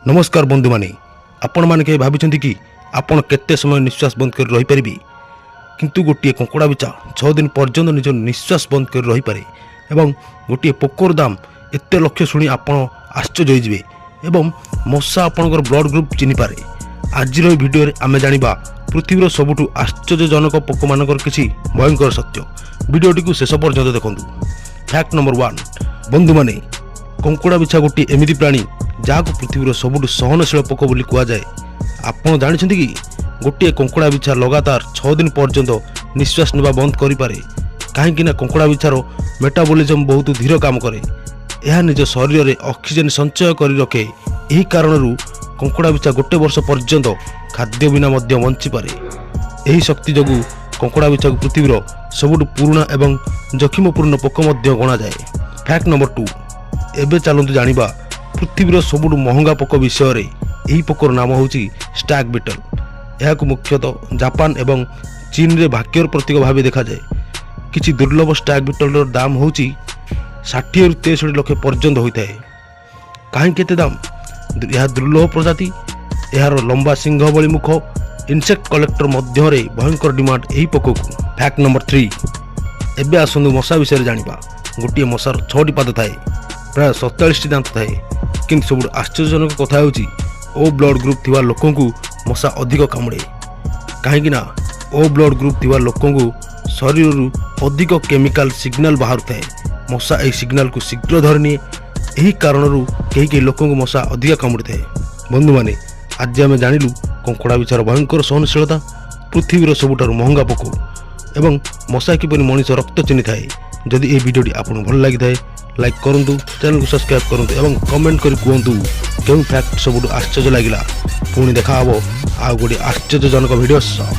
ନମସ୍କାର ବନ୍ଧୁମାନେ। ଆପଣମାନେ କେବେ ଭାବିଛନ୍ତି କି ଆପଣ କେତେ ସମୟ ନିଶ୍ୱାସ ବନ୍ଦ କରି ରହିପାରିବେ? କିନ୍ତୁ ଗୋଟିଏ କଙ୍କଡ଼ା ବିଛା 6 ଦିନ ପର୍ଯ୍ୟନ୍ତ ନିଜ ନିଶ୍ୱାସ ବନ୍ଦ କରି ରହିପାରେ ଏବଂ ଗୋଟିଏ ପୋକର ଦାମ ଏତେ ଲକ୍ଷ ଶୁଣି ଆପଣ ଆଶ୍ଚର୍ଯ୍ୟ ହୋଇଯିବେ ଏବଂ ମଶା ଆପଣଙ୍କର ବ୍ଲଡ଼ ଗ୍ରୁପ୍ ଚିହ୍ନିପାରେ। ଆଜିର ଏହି ଭିଡ଼ିଓରେ ଆମେ ଜାଣିବା ପୃଥିବୀର ସବୁଠୁ ଆଶ୍ଚର୍ଯ୍ୟଜନକ ପୋକମାନଙ୍କର କିଛି ଭୟଙ୍କର ସତ୍ୟ। ଭିଡ଼ିଓଟିକୁ ଶେଷ ପର୍ଯ୍ୟନ୍ତ ଦେଖନ୍ତୁ। Fact number 1। ବନ୍ଧୁମାନେ, କଙ୍କଡ଼ା ବିଛା ଗୋଟିଏ ଏମିତି ପ୍ରାଣୀ ଯାହାକୁ ପୃଥିବୀର ସବୁଠୁ ସହନଶୀଳ ପୋକ ବୋଲି କୁହାଯାଏ। ଆପଣ ଜାଣିଛନ୍ତି କି ଗୋଟିଏ କଙ୍କଡ଼ା ବିଛା ଲଗାତାର 6 ଦିନ ପର୍ଯ୍ୟନ୍ତ ନିଶ୍ୱାସ ନେବା ବନ୍ଦ କରିପାରେ? କାହିଁକି ନା କଙ୍କଡ଼ା ବିଛାର ମେଟାବୋଲିଜମ୍ ବହୁତ ଧୀର କାମ କରେ। ଏହା ନିଜ ଶରୀରରେ ଅକ୍ସିଜେନ୍ ସଞ୍ଚୟ କରି ରଖେ। ଏହି କାରଣରୁ କଙ୍କଡ଼ା ବିଛା ଗୋଟେ ବର୍ଷ ପର୍ଯ୍ୟନ୍ତ ଖାଦ୍ୟ ବିନା ମଧ୍ୟ ବଞ୍ଚିପାରେ। ଏହି ଶକ୍ତି ଯୋଗୁଁ କଙ୍କଡ଼ା ବିଛାକୁ ପୃଥିବୀର ସବୁଠୁ ପୁରୁଣା ଏବଂ ଜୋଖିମପୂର୍ଣ୍ଣ ପୋକ ମଧ୍ୟ ଗଣାଯାଏ। Fact number 2। ଏବେ ଚାଲନ୍ତୁ ଜାଣିବା ପୃଥିବୀର ସବୁଠୁ ମହଙ୍ଗା ପୋକ ବିଷୟରେ। ଏହି ପୋକର ନାମ ହେଉଛି ଷ୍ଟାଗ୍ ବିଟଲ। ଏହାକୁ ମୁଖ୍ୟତଃ ଜାପାନ ଏବଂ ଚୀନରେ ଭାଗ୍ୟର ପ୍ରତୀକ ଭାବେ ଦେଖାଯାଏ। କିଛି ଦୁର୍ଲଭ ଷ୍ଟାଗ୍ ବିଟଲର ଦାମ ହେଉଛି 60ରୁ 63 ଲକ୍ଷ ପର୍ଯ୍ୟନ୍ତ ହୋଇଥାଏ। କାହିଁକି ଏତେ ଦାମ? ଏହା ଦୁର୍ଲଭ ପ୍ରଜାତି, ଏହାର ଲମ୍ବା ସିଂହ ଭଳି ମୁଖ, ଇନସେକ୍ଟ କଲେକ୍ଟର ମଧ୍ୟରେ ଭୟଙ୍କର ଡିମାଣ୍ଡ ଏହି ପୋକକୁ। Fact number 3। ଏବେ ଆସନ୍ତୁ ମଶା ବିଷୟରେ ଜାଣିବା। ଗୋଟିଏ ମଶାର ଛଅଟି ପାଦ ଥାଏ, ପ୍ରାୟ 47ଟି ଦାନ୍ତ ଥାଏ। କିନ୍ତୁ ସବୁଠୁ ଆଶ୍ଚର୍ଯ୍ୟଜନକ କଥା ହେଉଛି ଓ ବ୍ଲଡ଼ ଗ୍ରୁପ୍ ଥିବା ଲୋକଙ୍କୁ ମଶା ଅଧିକ କାମୁଡ଼େ। କାହିଁକି ନା ଓ ବ୍ଲଡ଼ ଗ୍ରୁପ୍ ଥିବା ଲୋକଙ୍କୁ ଶରୀରରୁ ଅଧିକ କେମିକାଲ ସିଗ୍ନାଲ ବାହାରୁଥାଏ। ମଶା ଏହି ସିଗ୍ନାଲକୁ ଶୀଘ୍ର ଧରିନିଏ। ଏହି କାରଣରୁ କେହି କେହି ଲୋକଙ୍କୁ ମଶା ଅଧିକା କାମୁଡ଼ିଥାଏ। ବନ୍ଧୁମାନେ, ଆଜି ଆମେ ଜାଣିଲୁ କଙ୍କଡ଼ା ବିଛାର ଭୟଙ୍କର ସହନଶୀଳତା, ପୃଥିବୀର ସବୁଠାରୁ ମହଙ୍ଗା ପୋକ ଏବଂ ମଶା କିପରି ମଣିଷ ରକ୍ତ ଚିହ୍ନିଥାଏ। ଯଦି ଏହି ଭିଡ଼ିଓଟି ଆପଣଙ୍କୁ ଭଲ ଲାଗିଥାଏ, ଲାଇକ୍ କରନ୍ତୁ, ଚ୍ୟାନେଲକୁ ସବସ୍କ୍ରାଇବ୍ କରନ୍ତୁ ଏବଂ କମେଣ୍ଟ କରି କୁହନ୍ତୁ କେଉଁ ଫ୍ୟାକ୍ଟ ସବୁଠୁ ଆଶ୍ଚର୍ଯ୍ୟ ଲାଗିଲା। ପୁଣି ଦେଖା ହେବ ଆଉ ଗୋଟିଏ ଆଶ୍ଚର୍ଯ୍ୟଜନକ ଭିଡ଼ିଓ ସହ।